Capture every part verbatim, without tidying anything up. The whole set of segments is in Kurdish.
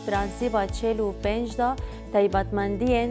Prensîba çil û pênc de taybetmendiyên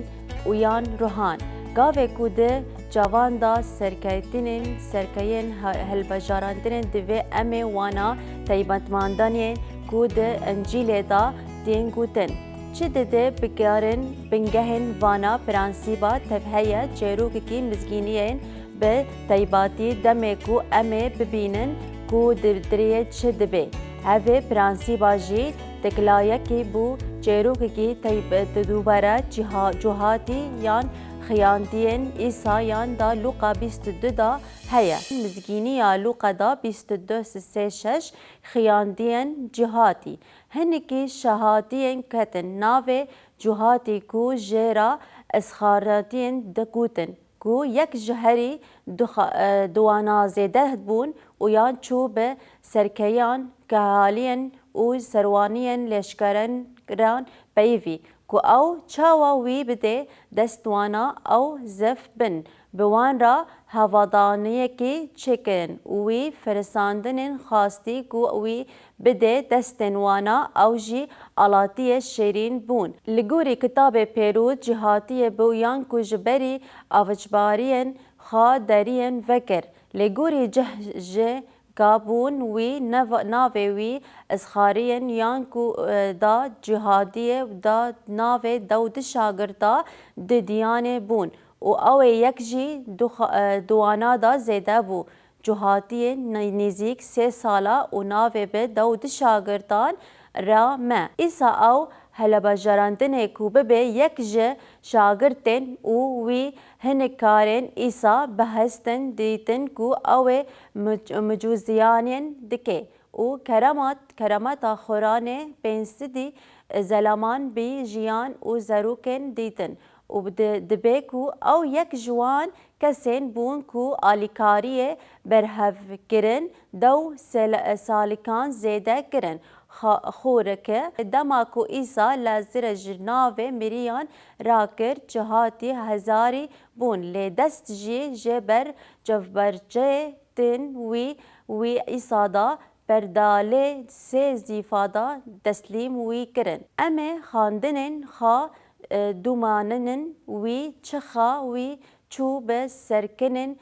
û yan ruhan. Gavê ku di çavan de serkeytinên, serkeyên he-, hilbijarandinên divê em ê wana taybetmandaniyên ku di Încîlê de tên gotin. Çi dide bikarin bingehên vana prensîba tev heye çêrokekî mizgîniyên bi teybatî demê ku em ê bibînin ku di diriyê çi dibe. Evê prensîba jî teklayekî bû çêrokekî teyb-, dubare ciha-, cuhatî yan xiyandiyên Îsa yan da Luqa bîst û du da heye. Mizgîniya Luqa da bîst û du sê şeş xiyandiyên cihatî. Hinekî şehatiyên ketin navê cuhatî ku jê re esxaratiyên digutin. Ku yek ji herî duxa-, e, duwana zêde bûn û yan çû bi serkeyan, kehaliyên û serwaniyên leşkeran peyivî, ku ew çawa wî bidê dest wana ew zef bin, bi wan re hevadaniyekî çêkirin û wî firsandinên xwastî ku wî bidê destên wana, ew jî alatiyê şêrîn bûn. Li gorî Kitabê Pêrûz, cihatiyê bû yan ku ji berî avicbariyên xwe deriyên vekir. Lê gorî cih ji ka bûn wî neva-, navê wî izxariyên yan ku, e, da cihatiyê da navê dew di şagirta di diyanê bûn û ew ê yek jî duxa-, e, duwana da zêde bû. Cuhatiyê nê-, nêzîk sê sala û navê bi dew di şagirtan re me. Îsa ew helebejarandinê ku bibe yek ji şagirtên û wî hinek karên Îsa bihestin dîtin ku ew ê mic-, micûziyanên dike û keremat-, keremeta Xuranê pênc sedî zeleman bi jiyan û zarokên dîtin û di-, dibe ku ew yek ji wan kesên bûn ku alîkariyê berhevkirin dew sel-, salikan zêde kirin. Xa-, xoreke dema ku Îsa Lazire ji navê miriyan rakir, cihatî hezarî bûn, lê dest jî ji ber cevbercê tin wî, wî Îsa da perdalê sê zîfa da teslîm wî kirin. Em ê xandinên xwe, e, dumaninin wî çixa wî çû bi serkinên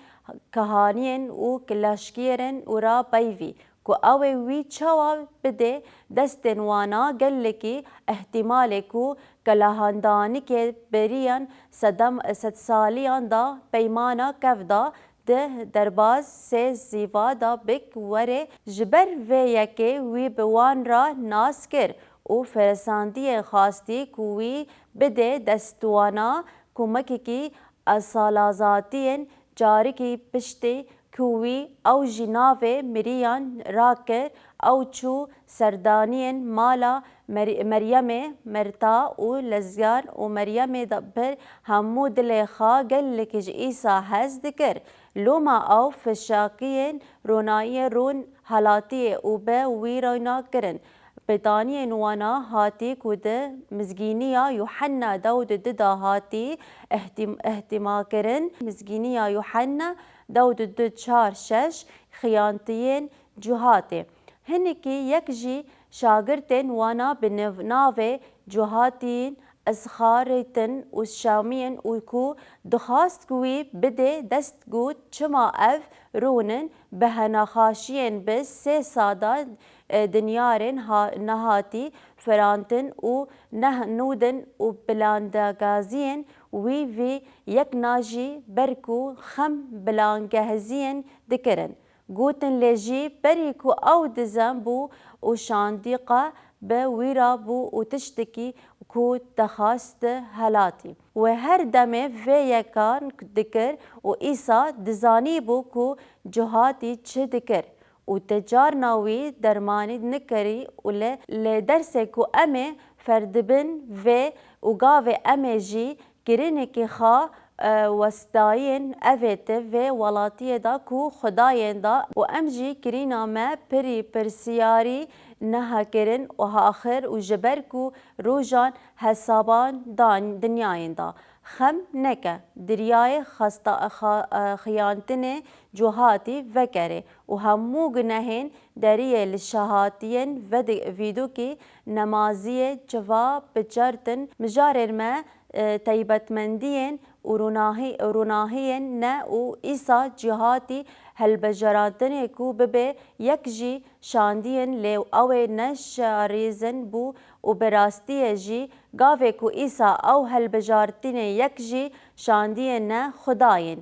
kehaniyên û kilaşkiyerên û ra peyvî ku ew ê wî çawa bidê destên wana gelekî ihtimalê ku kelahandanikê beriyan sedem-, sedsaliyan da peymana kev da di derbaz sê zîva da bik were ji ber vê yekê wî bi wan ra nas kir û feresandiyê xwastî ku wî bidê destwana kumekekî esalazatiyên carikî piştî ku wî ew jî navê miriyan rakir, ew çû serdaniyên mala Mer-, Meryemê Merta û Lezgar û Meryemê de bir hemû dilê xwe gelek ji Îsa hez dikir. Loma ew fişakiyên ronayiyê rûn helatiyê û bi wî rayna kirin. Betaniyên wana hatî ku di mizgîniya Yuhenna dewd û du da hatî ihtim-, ihtimakirin. Mizgîniya Yuhenna dewd û du çar şeş xiyantiyên cuhatê. Hinekî yek jî şagirtên wana bi nav-, navê cuhatiyên Esxarêtin û Şamiyên û ku dixwast ku wî bidê dest got, çima ev rûnin bi henaxaşiyên bi sê sada, e, dinyarên ha-, nehatî firantin û neh-, nûdin û bilandagaziyên wî vî yek na jî ber ku xem bilangeheziyên dikirin. Gotin lê jî berî ku ew dizem bû û şandîqa bi wî re bû û tiştekî ku dixwast helatî. Wê her demê vê yekan dikir û Îsa dizanîbû ku cuhatî çi dikir û te carna wî dermanî nikirî û li, li dersê ku em ê ferdibin vê û gavê em ê jî kirinekî xwe, e, westayên evê ti vê welatiyê de ku Xwedayên da û em jî kirîna me pirî pirsiyarî neha kirin û axir û ji ber ku rojan hesaban dan dinyayên da. Xem neke, diryayê xasta-, xa-, xiyantinê cuhatî vekere û hemû gunehên deriyê li şehatiyên vedi-, vîdokî nemaziyê çiva biçertin mijarên me, e, taybetmendiyên û rûnahî-, rûnahiyên ne û îsa cîhatî helbejerantinê ku bibe yek jî şandiyên lê ew ê ne şarîzin bû û bi rastiyê jî gavê ku îsa ew helbejartinê yek jî şandiyên ne xwedayên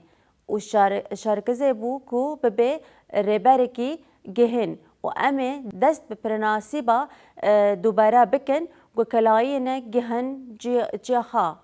û şer-, şerkizê bû ku bibe rêberekî gihin û em ê dest bi prenasîba, e, dubare bikin, gukelayîne gihin cî-, cîxa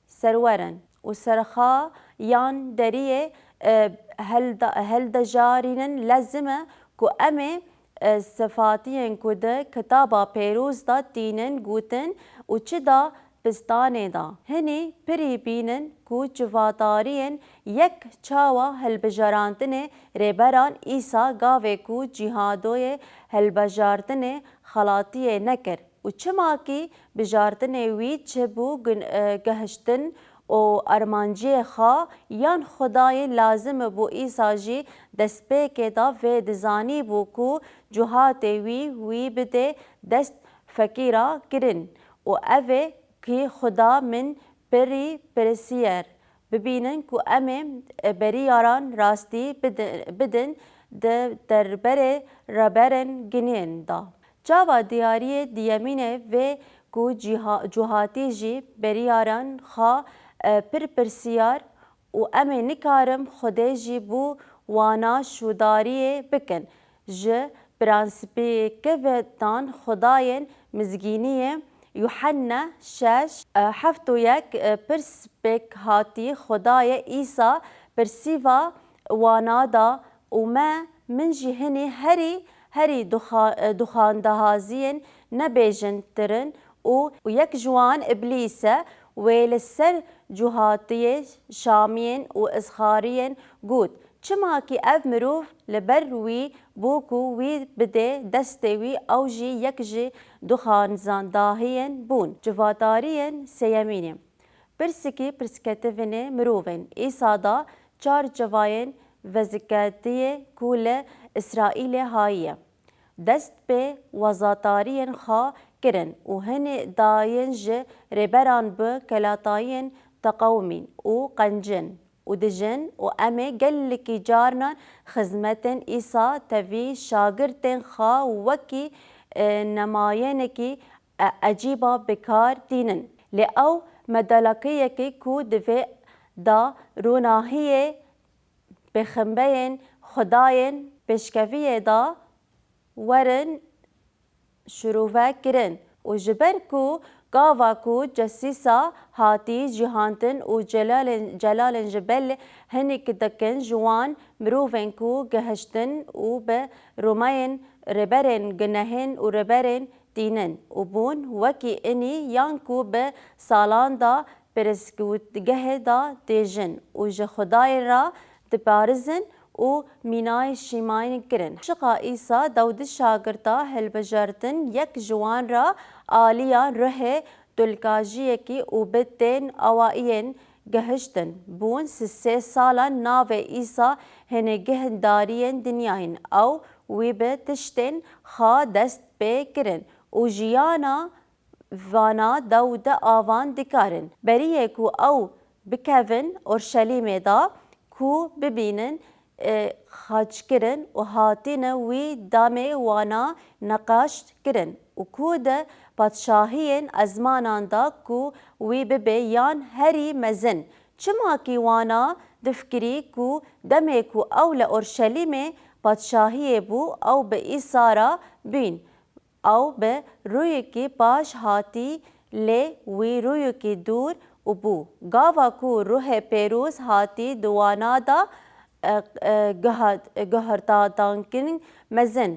serwerin û serxa yan deriyê, e, helda-, heldejarînin lezim e ku em ê, e, sifatiyên ku di Kitaba Pêroz de tînin gotin û çi da pistanê de. Hinî pirî bînin ku civatariyên yek çawa hilbijarandinê rêberan îsa gavê ku cîhadoyê hilbijartinê xelatiyê nekir û çimakî bijartinê wî çi bû gun-, e, gehiştin û armanciyê xwe yan xwedayê lazim bû îsa jî destpêkê de vê dizanîbû ku cuhatê wî wî bidê dest fekîra kirin û ev ê kî xuda min pirî pirsiyer bibînin ku em ê, e, beriyaran rastî bidi-, bidin di derberê reberên ginên de. Çawa diyariyê diyemînê vê ku cîha-, cuhatî jî beriyaran xwe, e, pir pirsiyar û em ê nikarim Xwedê jî bû wana şûdariyê bikin. Ji prensîpê kevetan Xwedayên mizgîniyê Yuhanna şeş, heft û yek, pirs pêk hatî Xwedayê Îsa pirsîva wana da û me, min jî hinî herî, herî duxa-, duxandahaziyên nebêjin tirin û, û yek ji wan Îblîs e, wê li ser cuhatiyê Şamiyên û Îsxariyên got, Çima kî ev mirov li ber wî bû ku wî bidê destê wî, ew jî yek ji duxanzandahiyên bûn. Civatariyên sêyemînê. Pirsikî pirsketivînê mirovên Îsa da çar civayên veziketiyê ku li Îsraîlê hayiye. Dest pê wezatariyên xwe kirin û hinî dayên ji rêberan bi kelatayên teqewimîn û qencin û dijin û em ê gelekî carinan xizmetên Îsa tevî şagirtên xwe wekî, e, nemayênekî, e, ecîba bi kar tînin. Lê ew medalakeyekê ku di vê da ronahiyê pêxembeyên Xwedayên pêşkeviyê da werin şirove kirin û ji ber ku gava ku cesîsa hatî cîhantin û celalên, celalên ji ber hinî dikin ji wan mirovên ku gehiştin û bi rûmeyên rêberên gunehên û rêberên tînin û bûn wekî inî yan ku bi salan da perestgehê da têjin û ji Xwedayê re diparizin û mînayê şîmayî kirin. Çiqa Îsa dewdi şagirta hilbijartin yek ji wan re aliya ruhê dulkajiyekî û bi tên awayiyên gehiştin bûn. Sisê salan navê Îsa hinê guhdariyên dinyayên ew wî bi tiştên xwe dest pê kirin û jiyana vana dew di avan dikarin. Beriyê ku ew bikevin Orşelîmê de ku bibînin, e, xaçkirin û hatine wî damê wana neqaş kirin û ku di padşahiyên ezmanan de ku wî bibe yan herî mezin. Çima kî wana difikirî ku demê ku ew li Orşelîmê padşahiyê bû, ew bi Îsa re bîn. Ew bi rûyekî baş hatî, lê wî rûyekî dûr û bû. Gava ku ruhê pêroz hatî di wana de, e, e, guha-, guhertadankirîn mezin,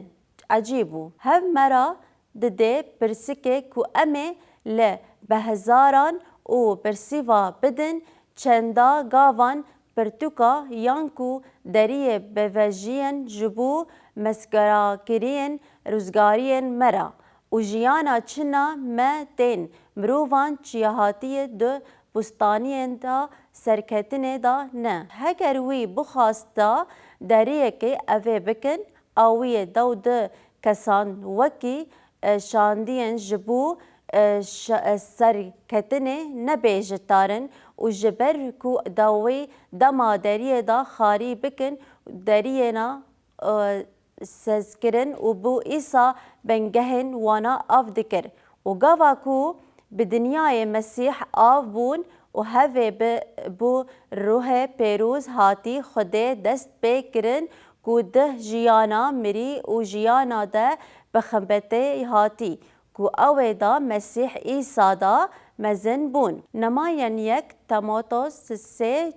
ecîb bû. Hev me re dide pirsikê ku em ê li behezaran û bersîva bidin, çenda gavan pirtûka yan ku deriyê bevejiyên ji bo meskerakiriyên rizgariyên me re û jiyana çina me tên mirovan çiyahatiyê di bustaniyên de serketinê de ne. Heger wî bixwasta deriyekê evê bikin, awiyê dew di kesan wekî, e, şandiyên ji bo, e, şa-, e, serketinê nebê ji tarin û ji ber ku dawî dema deriyê de xarî bikin, deriyêna, e, sezkirin û bo Îsa bingehên wana av dikir. Û gava ku bi dinyayê Mesîh av bûn û hevê bi, bo Ruhê Pêroz hatî Xwedê dest pê kirin ku dih jiyana mirî û jiyana de bi xebetê hatî, ku ew ê da Mesîh Îsa da mezin bûn. Nemayên yek Timoteos sê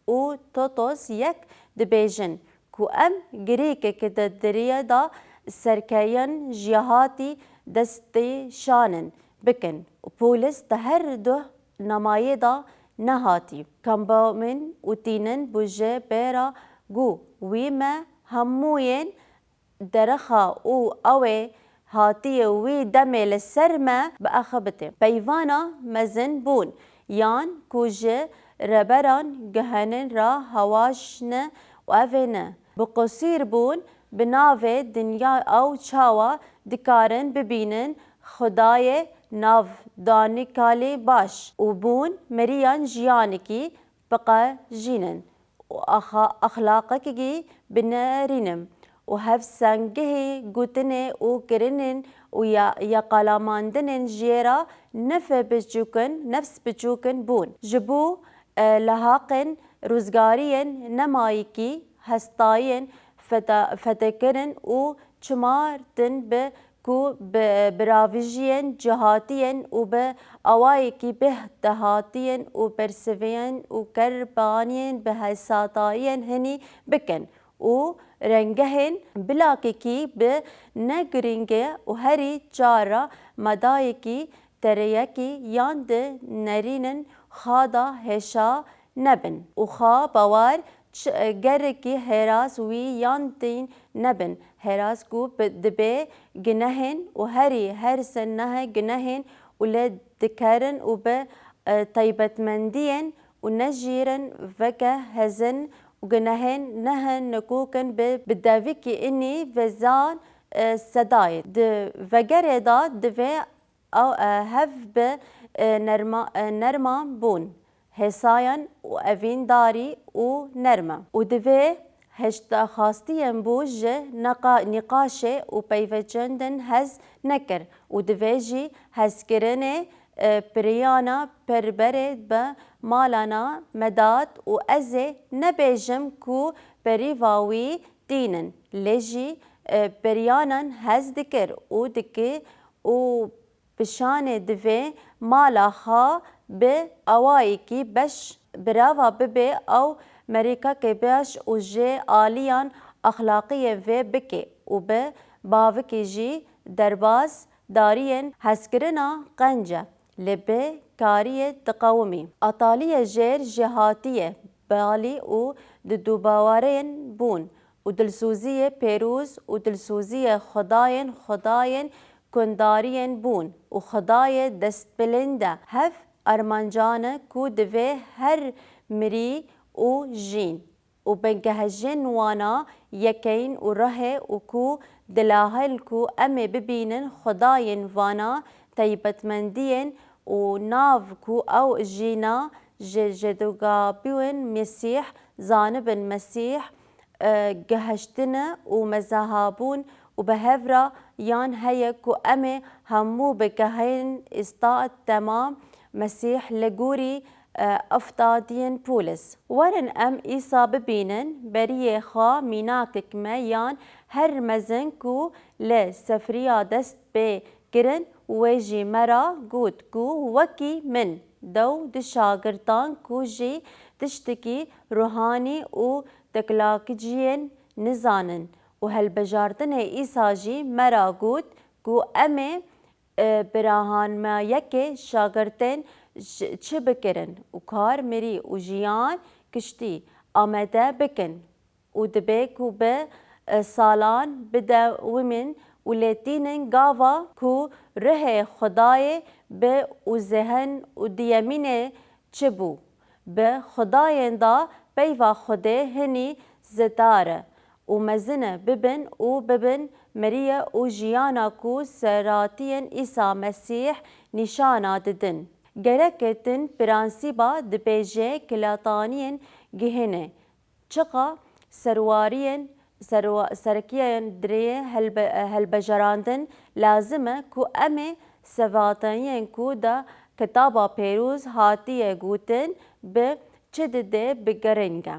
û Totos yek dibêjin ku em girîkek di deriyê de serkeyên jiyahatî destnîşanin bikin. Û Pûlis di her du namayê de nehatî. Kambamên û tînin bû ji bêra ku wî me hemûyên derexa û ew ê hatiyê wî demê li ser me biaxibite. Peyvana mezin bûn, yan ku ji reberan guhenin ra hewaş ne û evê ne. Bi qusîr bûn, bi navê dinya ew çawa dikarin bibînin Xwedayê nav danikalî baş û bûn meriyan jiyanekî biqejînin û axa-, axlaqekî binerînim û hevsengihî gotinê û kirinên û ya-, yeqalamandinên jê re nef biçûkin, nefs biçûkin bûn. Ji bo, e, lehaqên rûzgariyên nemayîkî hestayên fete-, fetekirin û çimartin bi ku bi biravijiyên cihatiyên û bi awayekî bêhtihatiyên û bersiviyên û kerbaniyên bi hesatayiyên hinî bikin û rengehên bilakekî bi negirîngê û herî cara madayekî tereyekî yan di nerînin xwe da hêşa nebin û xwe bawer ç-, gerekî hêras wî yan tîn nebin. Hêras ku bi, dibê gunehên û herî her se nehê gunehên û lê dikerin û bi, e, taybetmendiyên û nejîrin veke hezin û gunehên nehê nikokin bi, bi devikî inî vezan, e, sedayê. Di vegerê de divê ew, e, hev bi, e, nerma-, e, nerman bûn, hêsayan û evîndarî û nerme. Û divê heştxastiyên bû ji neqa-, nîqaşê û peyveçendin hez nekir û divê jî hezkirinê, e, piriyana perberê bi malana medat û ez ê nebêjim ku perîva wî tînin, lê jî, e, periyanan hez dikir û diki û bi şanê divê mala xwe bi awayekî beş birava bibe ew merîkakê beş û jê aliyan exlaqiyê vê bike û bi bavikê jî derbaz dariyên hezkirina qenc e, lê bi kariyê diqewimî. Ataliyê jêr jêhatiyê balî û di dubawarên bûn û dilsoziyê pêroz û dilsoziyê xwedayên xwedayên kundariyên bûn û Xwedayê destbilind e. Hev armancan e ku divê her mirî û jîn û bingehejên wana yekeyn û rehê û ku dilahil ku em ê bibînin Xwedayên vana taybetmendiyên û nav ku ew jîna ji jedogabûyên Mesîh zanibin Mesîh, e, gihiştine û mezehabûn û bi hev re yan heye ku em ê hemû bigehên îsta temam Mesîh li gorî, e, eftadiyên Pûlis. Werin em Îsa bibînin, beriyê xwe mînakek me yan her mezin ku li sefriya dest pê kirin, wê jî me re got ku wekî min dew di şagirtan ku jî tiştekî ruhanî û teklakiciyên nizanin û hilbijartinê Îsa jî me re got ku em ê, e, birahanmeyekê şagirtên ş-, çi bikirin û kar mirî û jiyan kiştî amade bikin û dibe ku bi salan bidewimîn û lê tînin gava ku ruhê Xwedayê bi û zihin û diyemînê çi bû? Bi Xwedayên da peyva Xwedê hinî zêdar e û mezin e bibin û bibin meriye û jiyana ku seratiyên Îsa Mesîh nîşana didin. Gereke tin prensîba dibêje kilataniyên gihine, çiqa serwariyên serwa- serekiyên dirê helbe- helbejarandin lazim e ku em ê sevatiyên ku da Kitaba Pêroz hatiye gotin bi çi dide bi gerînge.